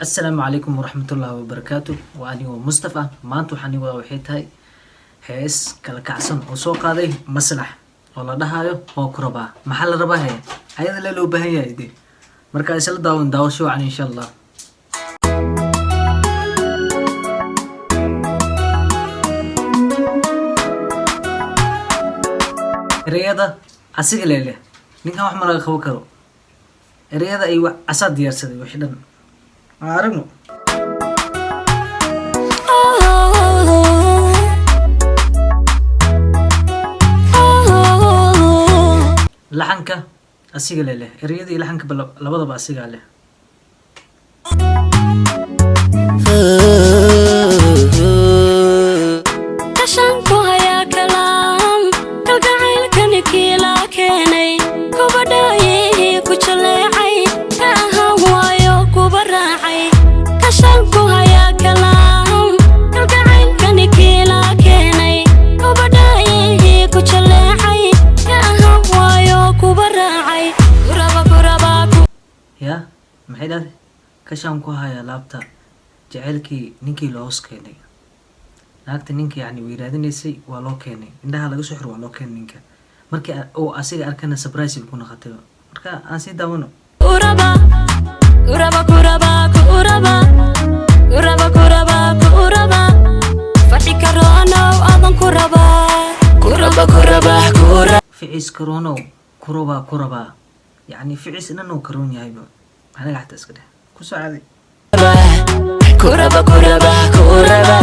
Asalaamu calaykum waraxmatullaahi wabarakaatu. Waa anigoo Mustafa. Maanta waxaan ii wadaa waxay tahay hees kala kacsan oo soo qaaday Maslax oo la dhahayo "Waa ku rabaa". Maxaa la rabaa? Hee, ayada lee loo baahan yahay de. Marka isla daawan, daawasho wacan, insha Allah. Ereyada asiga leeleh, ninkan wax ma laga qaban karo. Ereyada ay asaa diyaarsaday, wixii dhan aan aragno. Laxanka asiga leleh, ereyada iyo laxanka labadaba asigaa leh. Kashan ku hayaa kalaam kalgacaylkani kiila keenay, kubadhaayihii ku jaleecay, ka ahaan waayo kuba raacay. Kashan ku hayaa kalaam kalgacaylkani kiila keenay, kubadhaayihii ku jaleecay, ka ahaan waayo kuba raacay, kuraba kuraba. Ya, maxay dhahday? Kashaan ku hayaa laabta jaceylkii ninkii loos keenay. Naagta ninka yani way raadinaysay, waa loo keenay, indhaha laga soo xiro, waa loo keenay ninka. Markii uu asiga arkana surprise bay ku noqotay. Marka aan sii daawano. Kuraba kuraba kuraba kuraba kuraba kuraba kuraba farxi karoonow adan ku rabaa. Kuraba kuraba kuraba. Ficiis karoonow, kurabaa kurabaa, yacni ficiis dhan uu karoon yahayba. Aniga xataa iska dheh ku soo caaday. Kuraba kuraba kuraba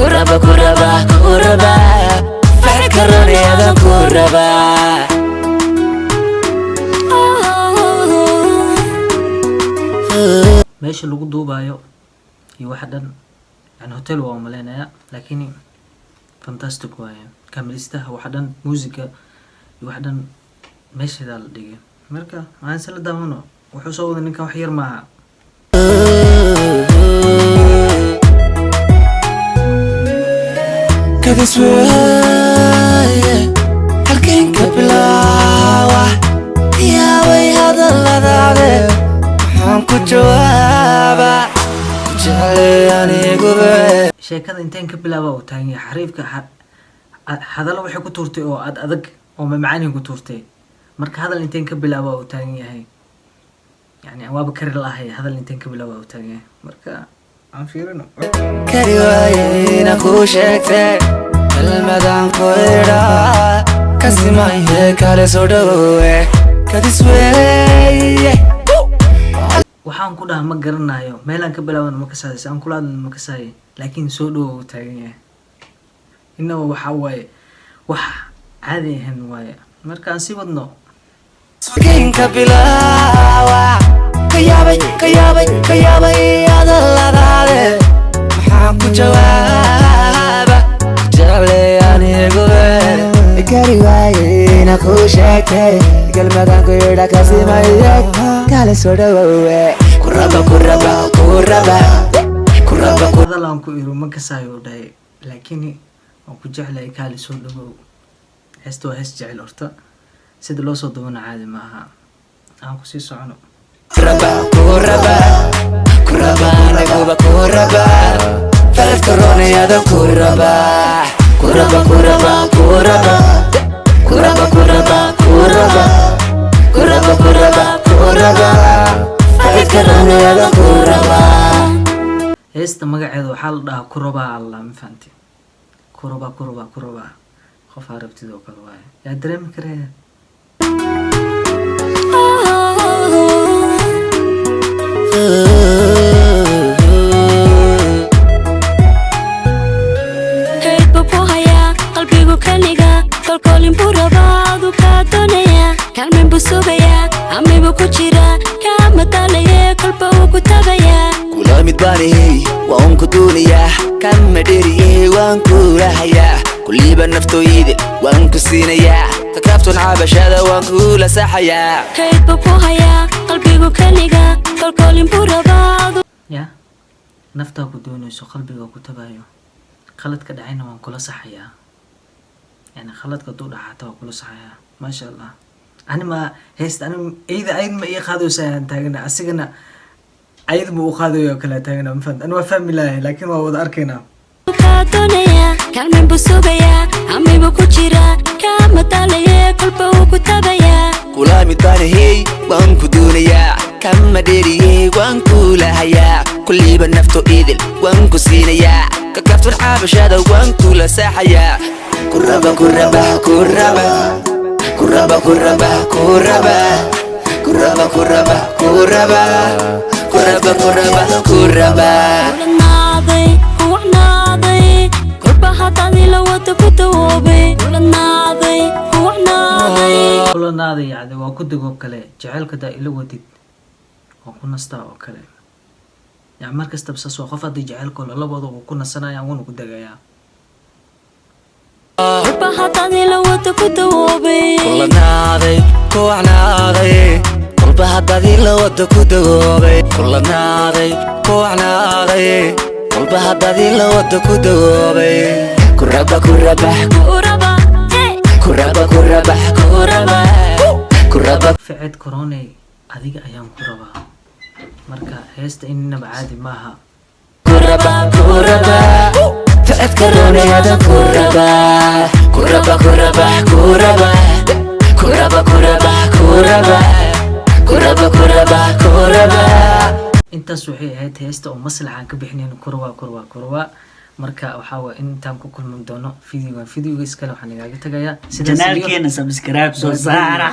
kuraba kuraba kuraba farxi karoonyadan kuraba. Meesha lagu duubayo iyo waxa dhan, yani hotel waa umaleynayaa, laakiin fantastic waaye. Kamilistaha, waxa dhan, muusiga iyo waxa dhan meesheedaa la dhigay. Marka aan isla daawano wuxuu soo wada ninkan, wax yar maaha. Kadis waaye, halkeen ka bilaawa? Yaabay hadalladaade, maxaan ku jawaaba? Ku jeclay anigube. Sheekada inteen ka bilaaba uu taagan yahay xariifka. Hadallo waxay ku tuurtay oo ad adag oo mamacaanin ku tuurtay. Marka hadal inteen ka bilaaba uu taagan yahay, yani waaba kari lahay. Hadal inteen ka bilaaba uu taagan yahay. Marka aan fiirino. Kari waaye ina kuu sheegtay, kelmadaan ku idhaa kasimaye, kale soo dhawowe, kadis weeye. Waxaan ku dhaha ma garanayo, meelaan ka bilaabana ma kasaayay, aan kula hadlana ma kasaayay, laakiin soo dhowo uu taagan yahay. Innaba waxa waaye wax caadi ahayn waaye. Marka aan sii wadno. Kinka bilaawa, ka yaabay, ka yaabay, ka yaabay hadalladaade, maxaan ku jawaaba? Jeclay anigube. Kari waaye ina kuu sheegtay, kelmadaan ku yidha kasimaye, kale soo dhawowe, kuraba kuraba kuraba kuraba. Hadal aan ku iro ma kasaayo u dhahay, laakiin waan ku jeclahay, kaali soo dhawow. Heesta waa hees jecel horta, sida loo soo dubana caadi ma aha. Aan kusii socono. Kuraba kuraba kuraba aniguba kuraba farad karoonayada kuraba kuraba kuraba kuraba kuraba kuraba kuraba kuraba kuraba kuraba farad karoonayada kuraba. Heesta magaceeda waxaa la dhahaa "Kurabaa". Allah, ma fahanti? Kurabaa, kurabaa, kurabaa, qof aa rabtid oo kale waaye, yaa dareemi karaya. Kayd buu ku hayaa qalbigu kaniga, kolkoolin buu rabaa, adu kaa doonayaa, kaalmin buu sugayaa, hami buu ku jiraa, kaama daalaye, kolba uu ku tagayaa. Kula mid baanihey, waan ku doonayaa, kama dheriyey, waan kulahayaa, kulliiba naftooyide waan ku siinayaa, takaafton cabashada waan kula saxayaa. Kayd buu ku hayaa qalbigu kaniga, kolkoolin buu rabaa, adu Ya, naftaa ku doonayso, qalbiga ku tabayo, khaladka dhacayna waan kula saxayaa. Yani khaladka hadduu dhaca xataa waa kula saxayaa. Maasha Allah. Ani ma heesta ani eyda ayd ma ii qaadaysa, ayaan taagana asigana. Ayad ma u qaadayo kala taagna, ma fahant? Ani waa fahmi lahay, laakiin waa wada arkaynaa. Kaa doonaya, kaalmayn buu sugayaa, hami buu ku jiraa, kaama daalaye, kolba uu ku tabayaa. Kula mid baanahey, waan ku doonayaa, kama dheeriyey, waan kula hayaa, kulliiba nafto idil waan ku siinayaa, ka kaftun caabashada waan kula saaxayaa. Kuraba, kuraba, kuraba, kuraba, kuraba, kuraba, kuraba, kuraba, kuraba, kuraba, kuraba, kuraba. Kulanaaday, kuwacnaaday, kolba haddaad ila wada ku dawoobay. Kulanaaday, kuwacnaaday. Kulanaaday, yacni waa ku degoo kale. Jaceylka daa ila wadid, waa ku nastaa oo kale. Yani mar kastaba saas waa, qof haddii jaceylkoo lala wado, wuu ku nasanaya, wuuna ku degayaa. Kolba haddaad ila wada ku dawoobay. Kulanaaday, kuwacnaaday, kolba haddaad ila wada ku dagoobay. Kulanaaday, kuwacnaaday, kolba haddaad ila wada ku dagoobay. Kuraba, kuraba. Kuraba, hey. Kuraba, kuraba, kuraba, kuraba. Ficed Corone, adiga ayaan ku rabaa. Marka heesta inaba caadi maaha. Kuraba, kuraba, ficed karoonayada, kuraba, kuraba, kuraba, kuraba, kuraba, kuraba, kuraba, kuraba, kuraba, kuraba. Intaas waxay ahayd heesta oo maslaxaan ka bixinayn, kurwa, kurwa, kurwa. Marka waxaa waye, intaan ku kulmi doono videogan, videoga iskale, waxaan igaaga tagayaa sidaas iyo Channelkeena subscribe soo saara.